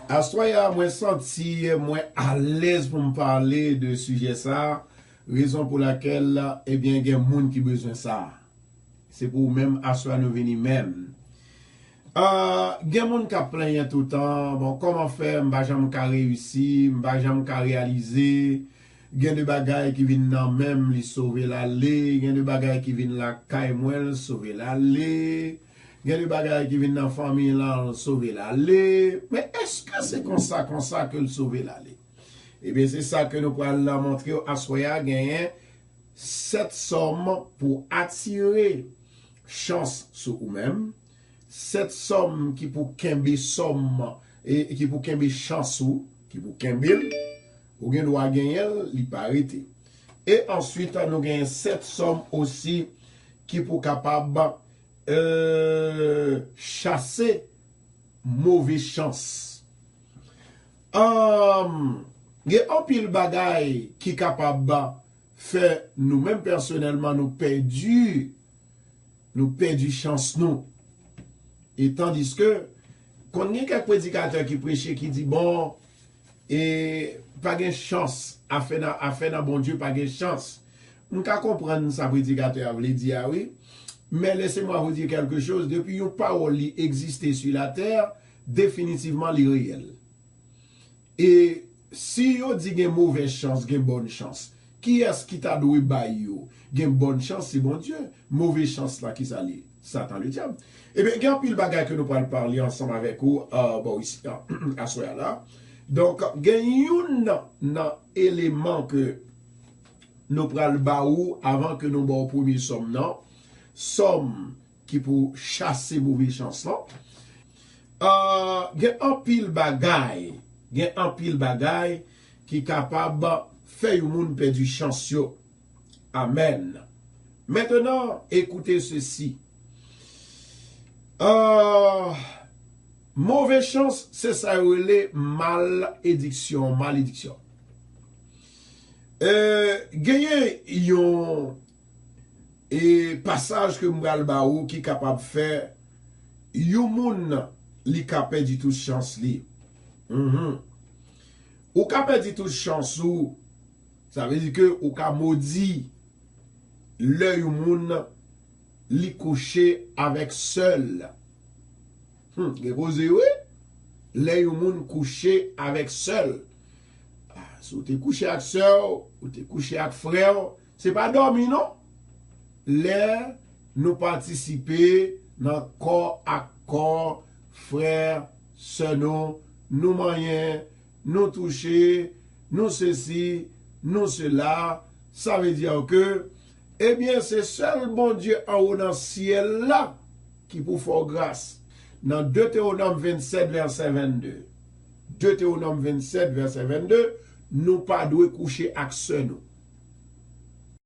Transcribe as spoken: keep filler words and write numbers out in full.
Aswè a, mwen santi mwen alèz pou m pale de sijè sa a, rezon pou lakèl, ebyen, gen moun ki bezwen sa a. Se pou ou menm, aswè a nou vini menm. Ah, gen moun k ap plenyen toutan, bon, kòman fè m pa janm ka reyisi, m pa janm ka reyalize, gen de bagay ki vin nan men m, li sove l ale, gen de bagay ki vin lakay mwen, l sove l ale, gen de bagay ki vin nan fanmi lan, l sove l ale. Men èske se konsa, konsa ke l sove l ale? Ebyen, se sa ke nou pral montre w aswè a, genyen sèt sòm pou atire chans sou ou menm, sèt sòm ki pou kenbe sòm, e ki pou kenbe chans ou, ki pou kenbe l, ou gen dwa genyen l, li pa rete. E answit, nou genyen sèt sòm osi ki pou kapab, euh, chase move chans. Ahn, gen anpil bagay ki kapab fè nou menm pèsonèlman nou pèdi, nou pèdi chans nou. E tandiske, konn gen kèk predikatè ki preche, ki di, bon, e pa gen chans, afè nan, afè nan Bondye pa gen chans. M ka konprann sa predikatè a vle di a, wi. Men laissez-moi vous dire quelque chose, depi yon pawòl li egziste sur la terre, definitivman li reyèl. E si yo di gen move chans, gen bòn chans, kiyès ki ta dwe bay yo? Gen bòn chans, se Bondye. Move chans la, ki sa li? Satan, le diable. Ebyen, gen anpil bagay ke nou pral pale ansanm avèk ou, euh, bò isi, aswè a la. Donk, gen youn nan eleman ke nou pral ba ou avan ke nou ba w premye sòm nan. Sòm ki pou chase move chans lan. Ah, gen anpil bagay, gen anpil bagay ki kapab fè yon moun pèdi chans yo. Amèn. Maintenant, écoutez ceci. Ah, move chans, se sa yo rele malediksyon, malediksyon. Euh, genyen yon e pasaj ke m pral ba ou ki kapab fè yon moun li ka pèdi tout chans li. Mhm. Ou ka pèdi tout chans ou, sa vle di ke ou ka modi lè yon moun li kouche avèk sè l. Hmm, gen koze wi. Lè yon moun kouche avèk sè l. Ah, si w te kouche ak sè w, ou te kouche ak frè w, se pa dòmi non. Lè nou patisipe nan kò ak kò frè, sè nou, nou manyen, nou touche, nou sesi, nou sela, sa vle di ke, ebyen, se sèl Bondye anwo nan syèl la ki pou fè w gras. Nan Detewonòm vennsèt, vèsè vennde. Detewonòm vennsèt, vèsè vennde, nou pa dwe kouche ak sè nou.